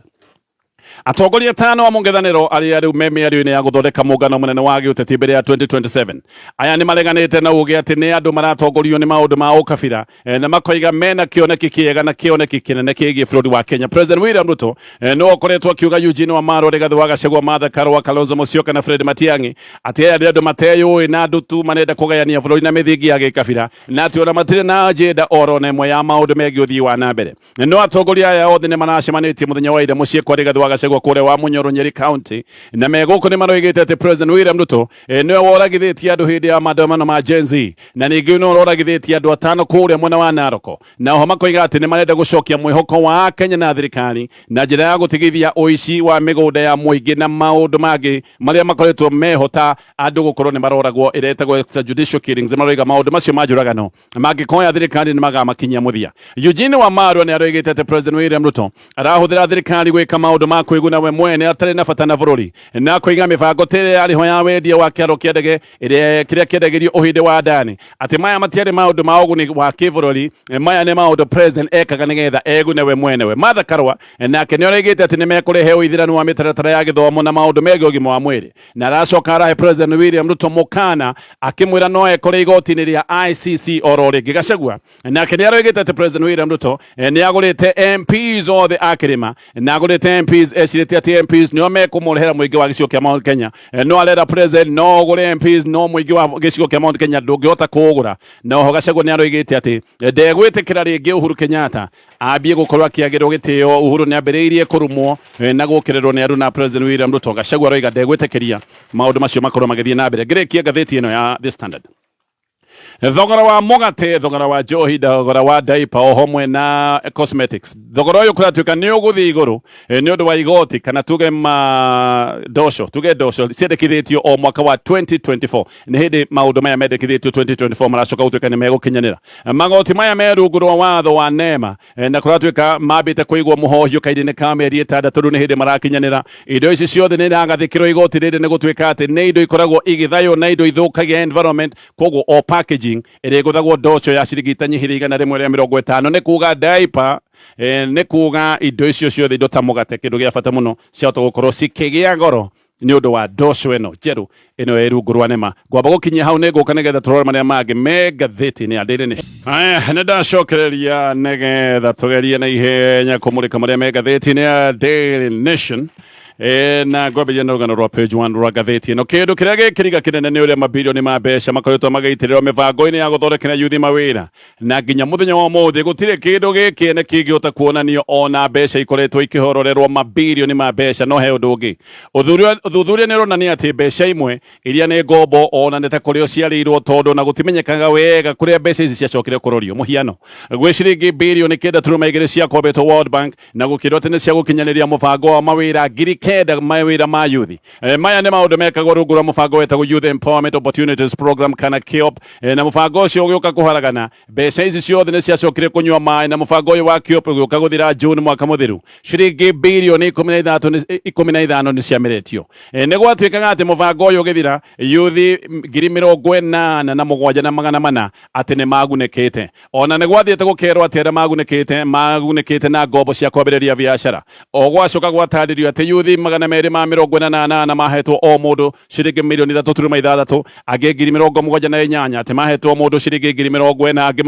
Atongoria atano a mũng'ethanĩro arĩa rĩu me mĩario-inĩ ya gũthondeka mũngano mũnene wa gĩũteti mbere ya 2027. Aya nĩ mareganĩte na uge atĩ nĩ andũ maratongorio nĩ maũndũ ma ũkabira na makoiga mena kĩoneki kĩega na kĩoneki kĩnene kĩgiĩ bũrũri wa Kenya. President William Ruto nĩwe ũkoretwo akiuga Eugene Wamalwa, Rigathi wa Gachagua, Martha Karua, Kalonzo Musyoka na Fred Matiang'i atĩ aya nĩ andũ mateyũĩ na andũ tu marenda kũgayania bũrũri na mĩthingi ya gĩkabira na atĩ ona matirĩ na agenda oro na ĩmwe ya maũndũ megiĩ ũthii wa na mbere. No atongoria aya othe nĩ maracemanĩtie mũthenya wa ira mũciĩ kwa Rigathi wa Gachagua kũrĩa wa Munyoro, Nyeri County, na me gũkũ nĩ maroigĩte atĩ President William Ruto nĩwe woragithĩtie andũ hĩndĩ ya maandamano ma Gen Z, na ningĩ nĩwe ũroragithĩtie andũ atano kũrĩa mwena wa Narok, na oho makoiga atĩ nĩ marenda gũcokia mwĩhoko wa Kenya na thirikari na njĩra ya gũtigithia ũici wa mĩgũnda ya mũingĩ na maũndũ mangĩ marĩa makoretwo meho ta andũ gũkorwo nĩ maroragwo ĩrĩa ĩtagwo extrajudicial killings. Maroiga maũndũ macio ma njũragano mangĩkoya thirikari nĩ magamakinyia mũthia. Eugene Wamalwa nĩ aroigĩte atĩ President William Ruto arahũthĩra thirikari gwĩka maũndũ ma kwĩguna we mwene atarĩ na bata na bũrũri, na kũiga mĩbango ta ĩrĩa yarĩ ho ya wendia wa kĩaro kĩa ndege kĩrĩa kĩendagĩrio Ũhĩndĩ wa Adani, atĩ maya matiarĩ maũndũ ma ũguni wa kĩbũrũri, maya nĩ maũndũ president ekaga nĩgetha egune we mwenewe. Martha Karua nake nĩ oigĩte atĩ nĩ mekũrehe ũithĩranu wa mĩtaratara ya gĩthomo na maũndũ megiĩ ũgima wa mwĩrĩ, na aracoka arahe President William Ruto mũkana akĩmwĩra no ekore igoti-inĩ rĩa ICC oro rĩngĩ. Gachagua nake nĩ aroigĩte atĩ President William Ruto nĩ agũrĩte MPs othe a kĩrĩma, na agũrĩte MPs ecirĩtie atĩ MPs nĩo mekũmũrehera mũingĩ wa gĩcigo kĩa Mount Kenya. No arera President no ũgũre MPs, no mũingĩ wa gĩcigo kĩa Mount Kenya ndũngĩhota kũũgũra. Na oho Gachagua nĩ aroigĩte atĩ ndegwĩtĩkĩra rĩngĩ Uhuru Kenyatta ambie gũkorwo akĩagĩrwo gĩtĩo. Uhuru nĩ ambĩrĩirie kũrumwo na gũkĩrĩrwo nĩ andũ na President William Ruto. Gachagua aroiga ndegwĩtĩkĩria maũndũ macio makorwo magĩthiĩ na mbere. Ngĩrĩkia ngathĩti ĩno ya The Standard, thogora wa mũgate, thogora wa njohi, thogora wa diaper o hamwe na cosmetics, thogora ũyũ kũratuĩka nĩ ũgũthiĩ igũrũ nĩ ũndũ wa igoti kana tuge ma ndoco, tuge ndoco ciendekithĩtio o mwaka wa 2024. Nĩ hĩndĩ maũndũ maya mendekithĩtio 2024 maracoka gũtuĩka nĩ megũkinyanĩra. Magoti maya me rungu rwa watho wa NEMA, na kũratuĩka mambĩte kũigwo mũhohio kahinda-inĩ ka mĩeri 6 rĩu nĩ hĩndĩ marakinyanĩra. Indo ici ciothe nĩ iragathĩkĩrwo igoti rĩrĩ nĩ gũtuĩka atĩ nĩ indo ikoragwo igĩthaywo na indo ithũkagia environment, koguo o packaging ĩrĩgũthagwo ndoco ya ciringi itanyihĩire 150. Nĩ kuga diaper, nĩ kuga indo icio ciothe, indo ta mũgate, kĩndũ gĩa bata mũno, ciahota gũkorwo cikĩgĩa goro nĩ ũndũ wa ndoco ĩno njerũ ĩno ĩ rungu rwa NEMA. Ngwamba gũkinyia hau, nĩ ngũka nĩgetha tũrore marĩa mangĩ me ngathĩti-inĩ ya Daily Nation. Aya, nĩ ndacokereria nĩgetha tũgerie na ihenya kũmũrĩka marĩa me ngathĩti-inĩ ya Daily Nation. Na ngwambĩrĩria na rũgano rwa page 1 rwa ngathĩti ĩno. Kĩndũ kĩrĩa gĩkĩriga kĩnene nĩ ũrĩa mabirioni ma mbeca makoretwo magĩitĩrĩrwo mĩbango-inĩ ya gũthondekera yuthi mawĩra, na nginya mũthenya wa ũmũthĩ gũtirĩ kĩndũ gĩkĩene kĩngĩhota kuonanio ona mbeca ikoretwo ikĩhororerwo mabirioni ma mbeca. No he ũndũ ũngĩ, ũthuthuria nĩ ũronania atĩ mbeca imwe iria nĩ ngombo ona nĩ ta kũrĩo ciarĩirwo, tondũ na gũtimenyekaga wega kũrĩa mbeca ici ciacokire kũrorio. Mũhiano, gwĩ ciringi birioni 9.2 ciakombetwo World Bank na gũkĩrwo atĩ nĩ cia gũkinyanĩria mũbango wa mawĩra 9,000, mawĩra ma yuthi. Maya nĩ maũndũ mekagwo rungu rwa mũbango wetagwo Youth Empowerment Opportunities Program kana KEOP, na mũbango ũcio ũgĩũka kũharagana. Mbeca ici ciothe nĩ ciacokire kũnyua maĩ, na mũbango ũyũ wa KEOP ũgĩũka gũthira June mwaka mũthiru. Ciringi birioni 15 nĩ ciameretio. Nĩ gwatuĩkaga atĩ mũbango ũyũ ũgĩthira, yuthi 87,400 atĩ nĩ magunĩkĩte. Ona nĩ gwathiĩte gũkerwo atĩ arĩa magunĩkĩte na ngombo cia kwambĩrĩria biacara. O gwacoka gwatarĩrio atĩ yuthi 248 mahetwo o mũndũ ciringi mirioni 3.6, angĩ 78,000 atĩ mahetwo mũndũ ciringi 40,000, angĩ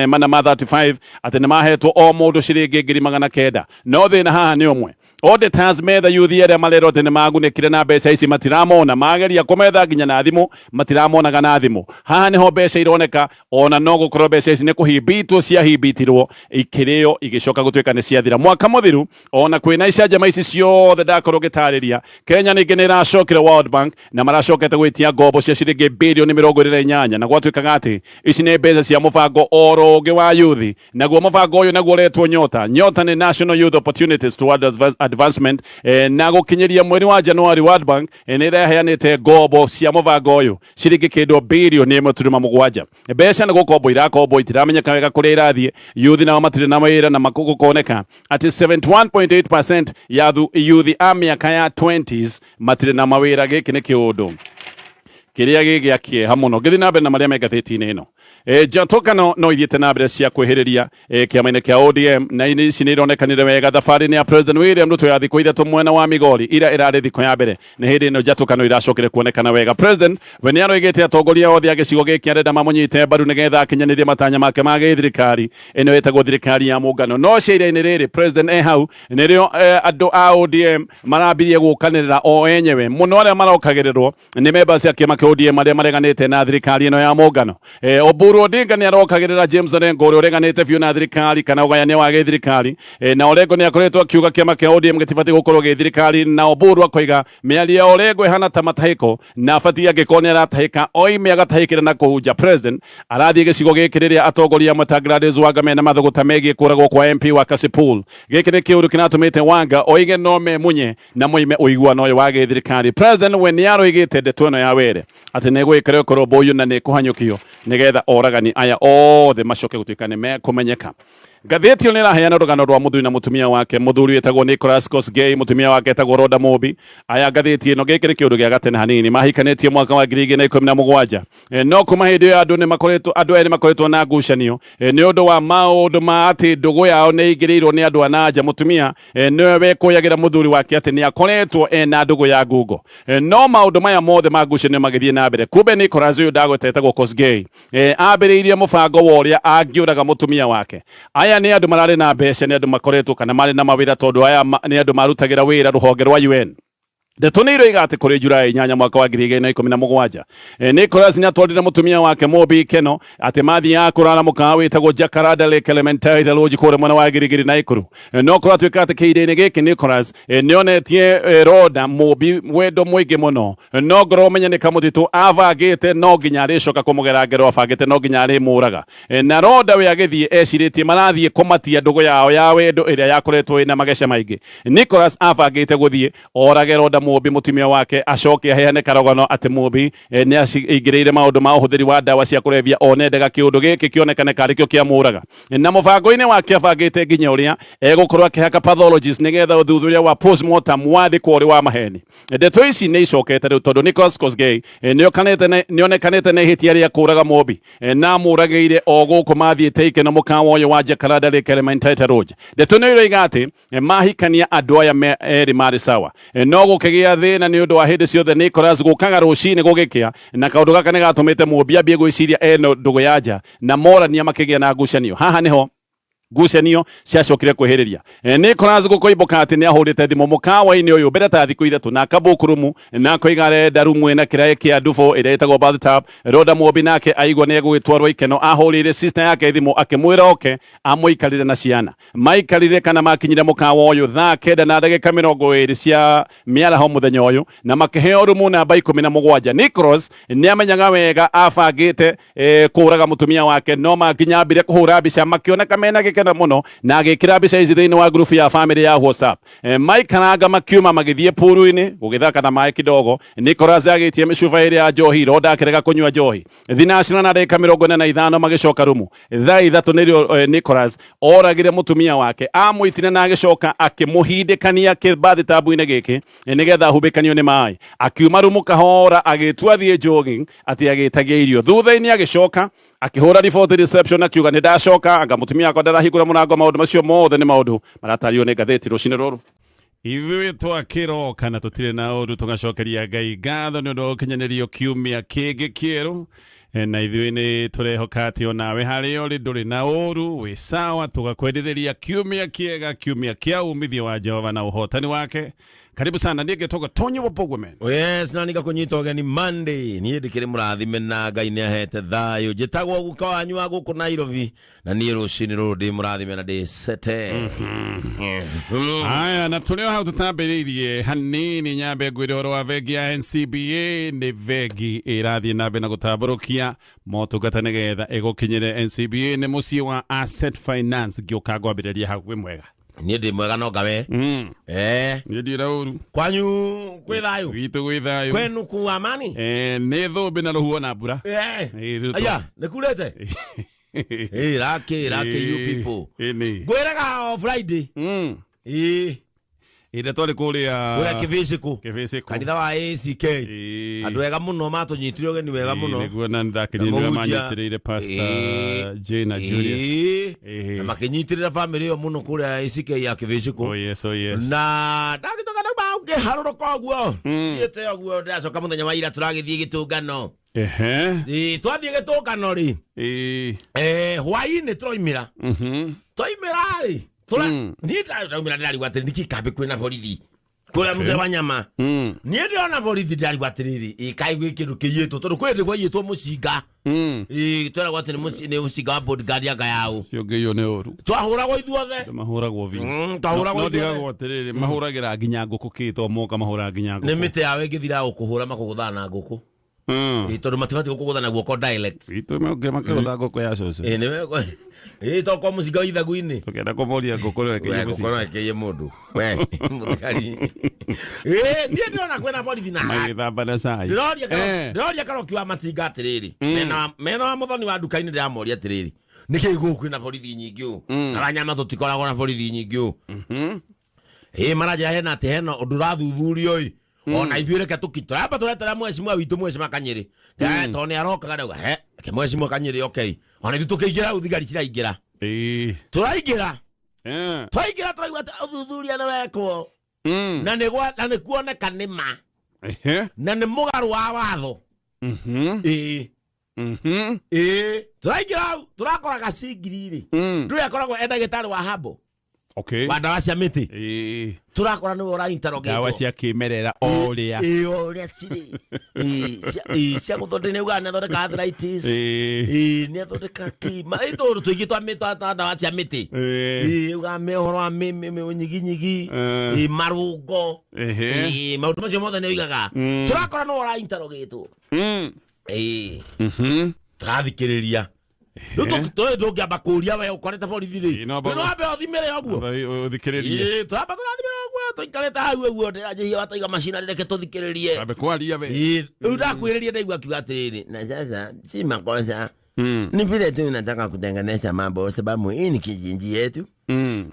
435 atĩ nĩ mahetwo o mũndũ ciringi 900,000. No thĩna haha nĩ ũmwe, auditors metha yuthi arĩa marerwo atĩ nĩ magunĩkire na mbeca ici matiramona. Mageria kũmetha nginya na thimũ, matiramonaga na thimũ. Haha nĩho mbeca ironeka ona no gũkorwo mbeca ici nĩ kũhimbitwo ciahimbitirwo, ikĩrĩo, igĩcoka gũtuĩka nĩ ciathira mwaka mũthiru. Ona kwĩna icanjama ici ciothe ndakorwo ngĩtarĩria, Kenya ningĩ nĩ ĩracokire World Bank na maracokete gwĩtia ngombo cia ciringi birioni 28, na gwatuĩkaga atĩ ici nĩ mbeca cia mũbango oro ũngĩ wa yuthi. Naguo mũbango ũyũ naguo ũretwo Nyota. Nyota nĩ National Youth Opportunities Toward Advancement, na gũkinyĩria mweri wa Januari World Bank nĩ ĩraheanĩte ngombo cia mũbango ũyũ ciringi kĩndũ birioni 1.7. Mbeca nĩ gũkombo irakombo, itiramenyeka wega kũrĩa irathiĩ. Yuthi nao matirĩ na mawĩra, na gũkoneka atĩ 71.8% ya yuthi a mĩaka ya 20s matirĩ na mawĩra. Gĩkĩ nĩ kĩũndũ Kĩrĩa gĩ gĩa kĩeha mũno. Ngĩthiĩ na mbere na marĩa me ngathĩti-inĩ ĩno, njatũkano no ithiĩte na mbere cia kwĩhĩrĩria kĩama-inĩ kĩa ODM, na ici nĩ ironekanire wega thabarĩ-inĩ ya President William Ruto ya thikũ 3 mwena wa Migori. Ira ĩrarĩ thikũ ya mbere, nĩ hĩndĩ ĩno njatũkano iracokire kuonekana wega. President we nĩ aroigĩte atongoria othe a gĩcigo gĩkĩ arenda mamũnyite mbaru nĩgetha akinyanĩrie matanya make ma gĩthirikari ĩno ĩtagwo thirikari ya mũngano. No ciira-inĩ rĩrĩ President e hau nĩrĩo andũ a ODM marambirie gũkanĩrĩra o enyewe mũno. Arĩa marokagĩrĩrwo nĩ members a kĩama kĩa ODM arĩa mareganĩte na thirikari ĩno ya mũngano. Oburu Odinga nĩ arokagĩrĩra James Orengo ũrĩa ũreganĩte biũ na thirikari kana ũgayania wa gĩthirikari. Na Orengo nĩ akoretwo akiuga kĩama kĩa ODM gĩtibatiĩ gũkorwo gĩ thirikari, na Oburu akoiga mĩario ya Orengo ĩhana ta matahĩko na abatiĩ angĩkorwo nĩ aratahĩka oime agatahĩkĩra na kũu nja. President arathiĩ gĩcigo gĩkĩ rĩrĩa atongoria amwe ta Gladys Wanga mena mathũgũta megiĩ kũragwo kwa MP wa Kasipul. Gĩkĩ nĩ kĩũndũ kĩratũmĩte Wanga oige no memunye na moime ũiguano ũyũ wa gĩthirikari. President we nĩ aroigĩte ndeto ĩno ya were atĩ nĩ ĩgũgĩkorwo ĩkũrũmbũiyo na nĩ ĩkũhanyũkio nĩgetha oragani aya othe macoke gũtuĩka nĩ mekũmenyeka. Ngathĩti ĩyo nĩ ĩraheana rũgano rwa mũthuri na mũtumia wake. Mũthuri wĩtagwo Nicholas Kosgei, mũtumia wake etagwo Rhoda Mũmbi. Aya ngathĩti ĩno, gĩkĩ nĩ kĩũndũ gĩa gatene hanini, mahikanĩtie mwaka wa 2017. No kuma hĩndĩ ĩyo andũ nĩ makoretwo andũ aya nĩ makoretwo na ngucanio nĩ ũndũ wa maũndũ ma atĩ ndũgũ yao nĩ ĩingĩrĩirwo nĩ andũ a na nja. Mũtumia nĩwe wekũyagĩra mũthuri wake atĩ nĩ akoretwo ena ndũgũ ya ngungo. No maũndũ maya mothe ma ngucanio magĩthiĩ na mbere, kumbe Nicholas ũyũ ndagweta etagwo Kosgei ambĩrĩirie mũbango wa ũrĩa angĩũraga mũtumia wake. Aya nĩ andũ mararĩ na mbeca, nĩ andũ makoretwo kana marĩ na mawĩra, tondũ aya nĩ andũ marutagĩra wĩra rũhonge rwa UN. Ndeto nĩ iroiga atĩ kũrĩ Julai 8 mwaka wa 2017, Nicholas nĩ atwarire mũtumia wake Mũmbi Ikeno atĩ mathiaga kũrara mũkawa wĩtagwo Jacaranda Lake Elementaita Lodge kũrĩa mwena wa Girigiri Naikuru. No kũratuĩka atĩ kĩhinda-inĩ gĩkĩ Nicholas nĩ onetie Rhoda Mũmbi wendo mũingĩ mũno, no ngorwo ũmenye nĩ kamũtitũ abangĩte no nginya arĩcoka kũmũgera ngero, abangĩte no nginya arĩmũraga. Na Rhoda we agĩthiĩ ecirĩtie marathiĩ kũmatia ndũgũ yao ya wendo ĩrĩa yakoretwo ĩna mageca maingĩ. Nicholas abangĩte gũthiĩ orage Rhoda Mũmbi mũtumia wake, acoke aheane karogano atĩ Mũmbi nĩ aingĩrĩire maũndũ ma ũhũthĩri wa ndawa cia kũrebia, one endaga kĩũndũ gĩkĩ kĩonekane karĩ kĩo kĩamũraga. Na mũbango-inĩ wake abangĩte nginya ũrĩa egũkorwo akĩhaka pathologist nĩgetha ũthuthuria wa postmortem wandĩkwo ũrĩ wa maheni. Ndeto ici nĩ icokete rĩu tondũ Nicholas Kosgei nĩonekanĩte na ihĩtia rĩa kũraga Mũmbi, na amũragĩire o gũkũ mathiĩte ikeno mũkawa ũyũ wa Jacaranda Lake Elementaita Lodge. Ndeto nĩ iroiga atĩ mahikania andũ aya erĩ marĩ sawa, no gũkĩgĩa thĩna nĩ ũndũ wa hĩndĩ ciothe Nicholas gũkaga rũcinĩ gũgĩkĩa, na kaũndũ gaka nĩ gatũmĩte Mũmbi ambie gwĩciria eno ndũgũ ya nja, na morania makĩgĩa na ngucanio. Haha nĩho ngucanio ciacokire kwĩhĩrĩria. Nicholas gũkoimbũka atĩ nĩ ahũrĩte thimũ mũkawa-inĩ ũyũ mbere ta thikũ 3 na akabook rumu, na akoiga arenda rumu ĩna kĩraĩ kĩa ndubũ ĩrĩa ĩtagwo bathtub. Rhoda Mũmbi nake aigua nĩ egũgĩtwarwo ikeno, ahũrĩire sister yake thimũ akĩmwĩra oke amũikarĩre na ciana. Maikarire kana makinyire mũkawa ũyũ thaa 9 na ndagĩka 20 cia mĩaraho mũthenya ũyũ, na makĩheo rumu namba 17. Nicholas nĩ amenyaga wega abangĩte kũraga mũtumia wake, no makinya ambire kũhũra mbica makĩoneka mena gĩkeno mũno, na agĩkĩra mbica ici thĩinĩ wa grupu ya family ya WhatsApp. Maikaranga makiuma magĩthiĩ puru-inĩ gũgĩthaka na maĩ kidogo. Nicholas agĩtie mĩcuba ĩrĩ ya njohi, Rhoda akĩrega kũnyua njohi. Thinacina na ndagĩka 45 magĩcoka rumu. Thaa 3 nĩrĩo Nicholas oragire mũtumia wake, amũitire na agĩcoka akĩmũhindĩkania kĩbathitabu-inĩ gĩkĩ nĩgetha ahubĩkanio nĩ maĩ. Akiuma rumu kahora agĩtua athiĩ jogging atĩ agĩtagia irio. Thutha-inĩ agĩcoka akĩhũra riboti reception akiuga nĩ ndacoka, anga mũtumia wakwa ndarahingũra mũrango. Maũndũ macio mothe nĩ maũndũ maratario nĩ ngathĩti rũcinĩ rũrũ. Ithuĩ twakĩroka na tũtirĩ na ũndũ, tũgacokeria Ngai ngatho nĩ ũndũ wa gũkinyanĩrio kiumia kĩngĩ kĩerũ. Na ithuĩ nĩ tũrehoka atĩ onawe harĩa ũrĩ ndũrĩ na ũru, wĩ sawa. Tũgakwendithĩria kiumia kĩega, kiumia kĩa umithio wa Jehova na ũhotani wake. Karibu sana, niĩ ngetagwo Tonyi wa Bogwe. Yes, na nĩngakũnyita ũgeni Monday. Niĩ ndĩkĩrĩ mũrathime na Ngai nĩ ahete thayũ. Njĩtagwo guka wanyu wa gũkũ Nairobi, na niĩ rũcinĩ rũrũ ndĩ mũrathime na ndĩ sete. Aya, na tũrĩ o hau tũtambĩrĩirie hanini, nyambe ngwĩre ũhoro wa bengi ya NCBA. Nĩ bengi ĩrathiĩ na mbere na gũtambũrũkia motungata nĩgetha ĩgũkinyĩre. NCBA nĩ mũciĩ wa asset finance. Ngĩũka ngwambĩrĩria hau, wĩ mwega? Niĩ ndĩ mwega no ngawe. Niĩ ndirĩ ũru. Kwanyu kwĩ thayũ? Gwitũ gwĩ thayũ. Kwenu ku amani? Nĩ thũmbĩ na rũhuho na mbura. Rĩu Aya, nĩ kurĩte? Raki, raki you people. Ĩni. Ngwĩraga o Friday. Ĩrĩa twarĩ kũrĩa Kũrĩa Kĩbĩcĩkũ. Kĩbĩcĩkũ. Kanitha wa ACK. Ĩĩ. Andũ ega mũno matũnyitire ũgeni wega mũno. Nĩguo na nĩndakenirio nĩwe Mũhunjia. manyitĩrĩire Pastor Ĩĩ. Jane na Julius. Ĩĩ. Ĩĩ. Na makĩnyitĩrĩra bamĩrĩ ĩyo mũno kũrĩa ACK ya Kĩbĩcĩkũ. Oh yes, oh yes. Na ndagĩtoka ndauma ngĩharũrũka ũguo thiĩte ũguo ndĩracoka mũthenya wa ira tũragĩthiĩ gĩtũngano. Ehe. Ĩĩ, twathiĩ gĩtũngano rĩ Ĩĩ. Hwainĩ tũroimĩra twaimĩra rĩ tũra niĩ ndaumĩra ndĩrarigwo atĩrĩ nĩkĩ kambĩ kwĩna borithi kũrĩa mũzee wa nyama. Niĩ ndĩrona borithi ndĩrarigwo atĩrĩrĩ ĩ kaĩ gwĩ kĩndũ kĩiyĩtwo tondũ kwĩ hĩndĩ kwaiyĩtwo mũcinga. Ĩ tweragwo atĩ nĩ mũcinga wa bodyguard anga yaũ. Ũcio ũngĩiywo nĩ ũru. Twahũragwo ithuothe. Andũ mahũragwo biũ. Twahũragwo No ithuothe. ndigagwo atĩrĩrĩ mahũragĩra nginya ngũkũ kĩ to moka mahũraga nginya Nĩ ngũkũ. mĩtĩ yao ĩngĩthira gũkũhũra makũgũthaga na ngũkũ. Ĩ tondũ matibatiĩ gũkũgũtha na guoko direct. Itũ makĩgũtha ngũkũ ya cũcũ. Ĩ nĩwe ĩ to kwa mũcinga wa ithagu-inĩ. Tũkĩenda kũmoria ngũkũ nĩwe We, kĩiye mũcinga. ngũkũ no ĩkĩiye mũndũ we mũthigari. Ĩ niĩ ndĩrona kwĩna borithi na Magĩthamba na cai. ndĩroria ndĩroria karoki wa matinga atĩrĩrĩ mena wa mũthoni wa nduka-inĩ ndĩramoria atĩrĩrĩ nĩkĩ gũkũ kwĩna borithi nyingĩ ũũ na wanyama tũtikoragwo na borithi nyingĩ ũũ. Ĩ maranjĩra hena atĩ hena ũndũ ũrathuthurio ĩ ona ithuĩ reke tũki tũramba tũretera mwecimwa witũ mwecima kanyĩrĩ tondũ nĩ arokaga ndauga he reke mwecimwa kanyĩrĩ okay ona ithuĩ tũkĩingĩra hau thigari ciraingĩra. Ĩĩ. Tũraingĩra twaingĩra tũraigua atĩ ũthuthuria nĩ wekwo na nĩ na nĩ kuoneka nĩ ma na nĩ mũgarũ wa watho. Ĩĩ. Ĩĩ tũraingĩra hau tũrakora gacingiri rĩ ndũrĩ akoragwo e ndagĩtarĩ wa habo Okay. wa ndawa cia mĩtĩ. Ĩĩ. Tũrakora nĩwe ũrainterrogatwo. Ndawa cia kĩmerera o ũrĩa. Ĩĩ o ũrĩa cirĩ. Ĩĩ, ĩĩ, cia gũthondeka nĩ ugaga nĩ athondeka arthritis. Ĩĩ. Ĩĩ nĩ athondeka kĩ ĩ tũũndũ tũingĩ twa twa ndawa cia mĩtĩ. Ĩĩ. Ĩĩ ugaga me ũhoro wa nyiginyigi. Ĩĩ marũngo. Ĩĩ maũndũ macio mothe nĩ oigaga. Tũrakora nĩwe ũrainterrogatwo. Ĩĩ tũrathikĩrĩria rĩu ndũngĩamba kũria we ũkorete borithi rĩ. Ĩĩ, no amba Rĩu no wambe ũthimĩre ũguo. Ũthikĩrĩrie. Ĩĩ, tũramba tũrathimĩra ũguo tũikarĩte hau ũguo ndĩranjĩhia wataiga macina reke tũthikĩrĩrie. Ambe kwaria we. Ĩĩ, rĩu ndakwĩrĩria ndaigua akiuga atĩrĩrĩ na sasa si makosa ni vile tu nataka kutenganisha mambo sababu hii ni kijiji yetu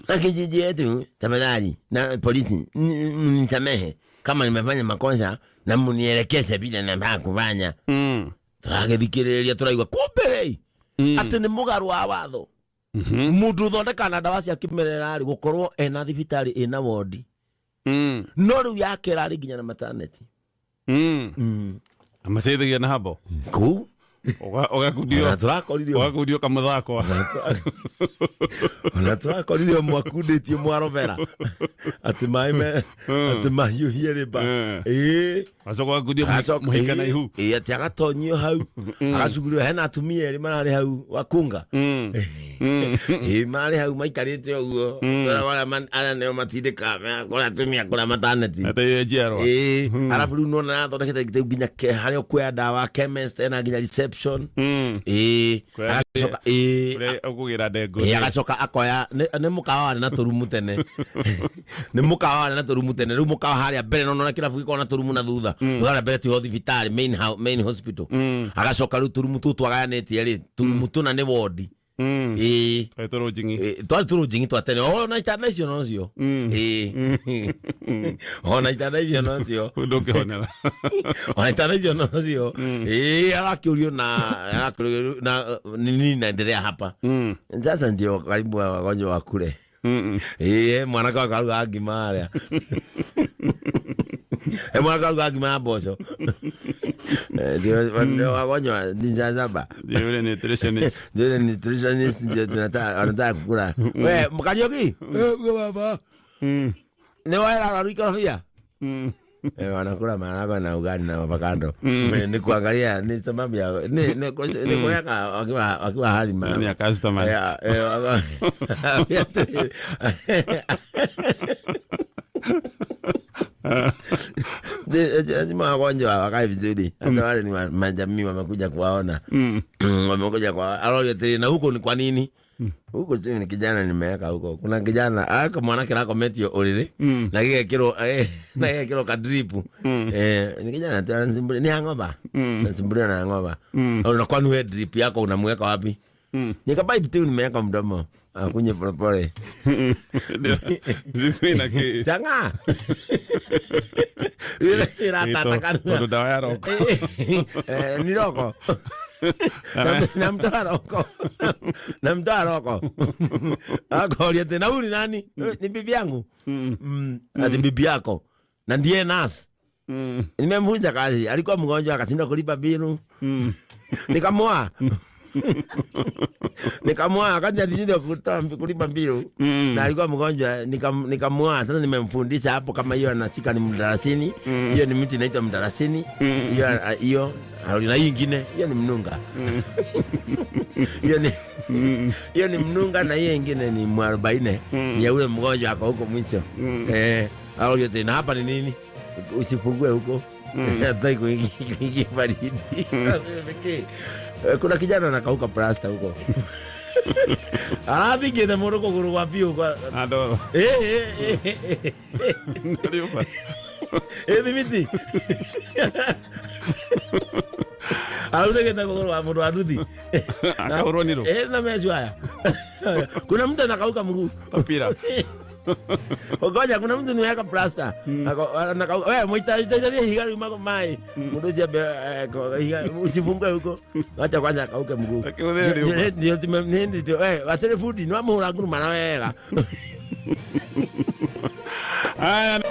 na kijiji yetu tafadhali na polisi mnisamehe kama nimefanya makosa na munielekeze vile nafaa kufanya. Tũragĩthikĩrĩria tũraigua kumbe rĩ atĩ nĩ mũgarũ wa watho mũndũ ũthondekaga na ndawa cia kĩmerera rĩ gũkorwo ena thibitarĩ ĩna wondi no rĩu yake ĩrarĩ nginya na maternity. Amateithagia na habo. Kũu Ũgakundio. Ona tũrakorire Ũgakundio kamũthako. Ona tũrakorire ũmwe akundĩtie mwarobera atĩ maĩ me atĩ mahiũhie rĩmba. Ĩĩ. Acoka ũgakundio mũhika na ihu. Ĩĩ atĩ agatonyio hau agacugurio hena atumia erĩ mararĩ hau wakunga. Ĩĩ mararĩ hau maikarĩte ũguo tũragwo arĩa nĩo matindĩkaga kũrĩa atumia kũrĩa mataneti. Ateithia njiarwa. Ĩĩ arabu rĩu nona athondekete rĩu nginya harĩa ũkuoya ndawa chemist ena nginya reception. Ĩĩ agacoka ĩĩ Kũrĩa ũkũgĩra ndengũ. Ĩĩ agacoka akoya nĩ mũkawa warĩ na tũrumu tene nĩ mũkawa warĩ na tũrumu tene rĩu mũkawa harĩa mbere no nona kĩrabu gĩkoragwo na tũrumu na thutha rĩu harĩa mbere tiho thibitarĩ main hospital agacoka rĩu tũrumu tũu twagayanĩtie rĩ tũrumu tũna nĩ wondi. Ĩĩ. Twarĩ tũrũnjing'i. Ĩĩ, twarĩ tũrũnjing'i twa tene ona itanda icio nocio. Ĩĩ ona itanda icio nocio. Ndũngĩhonera. Ona itanda icio nocio. Ĩĩ arakĩũrio na arakĩũrio na ni nini naendelea hapa sasa ndio karibu wagonjwa wa kule. Ĩĩ mwanake wakwa arugaga ngima harĩa mwanake arugaga ngima ya mboco. Ndio wagonjwa ni saa saba. Ndio yule nutritionist. Ndio nutritionist ndio tunataka wanataka kukula. We Kariuki baba nĩ woera waru ikorobia. Wanakula maharagwe na ugali na avocado. Ni kuangalia ni sababu ya ni kuweka wakiwa hali ma. Ni ya customer. Lazima wagonjwa wakae vizuri. Hata wale ni majamii wamekuja kuwaona. Wamekuja kwa arori atĩrĩ na huko ni kwa nini? Huko tu ni kijana nimeweka huko. Kuna kijana aka mwanake rakometio ũrĩrĩ na gĩgekĩrwo na gĩgekĩrwo ka drip. Ni kijana tu anasimulia ni hangover. Anasimulia na hangover. Na kwani wewe drip yako unamweka wapi? Ni ka pipe tu nimeweka mdomo. Akunye polepole. Wĩna kĩ? Chang'aa. Iratata kanua. Tondũ ndawa ya roko. Eh, ni roko. Namtoa roko. Namtoa roko. Akoria ati na huyu ni nani? Ni bibi yangu. Ati bibi yako. Na ndiye nurse. Nimemvunja kazi. Alikuwa mgonjwa akashindwa kulipa bilu. Nikamwoa. Nikamwoa akaja alishinda kulipa bilu. Na alikuwa mgonjwa nikamwoa. Sasa nimemfundisha hapo kama hiyo anasika ni mdalasini. Hiyo ni mti inaitwa mdalasini. Hiyo hiyo na hii ingine hiyo ni mnunga. Hiyo ni mnunga na hiyo ingine ni mwarobaini. Ni ya ule mgonjwa ako huko mwisho. Au yote na hapa ni nini? Usifungue huko. Hataki kuingia baridi. Kuna kijana anakauka plasta huko. Arathingĩte mũndũ kũgũrũ gwa biũ kwa Andũ. Eh. Nĩũma. Thimiti. Araunĩkĩte kũgũrũ wa mũndũ wa nduthi. Akahũrwo nĩ rũ? Na mecu aya. Kuna mtu anakauka mguu. Tapira. Ngoja kuna mtu niweka plasta. Anakauka. Wewe muita italia higa rĩu mai. Mũndũ ũcio ambe higa usifungue huko. Acha kwanza akauke mguu. Akĩhũthĩra rĩũmba. Ndio ndio wewe atĩrĩ bundi nĩwamũhũra nguruma na wega. Haya.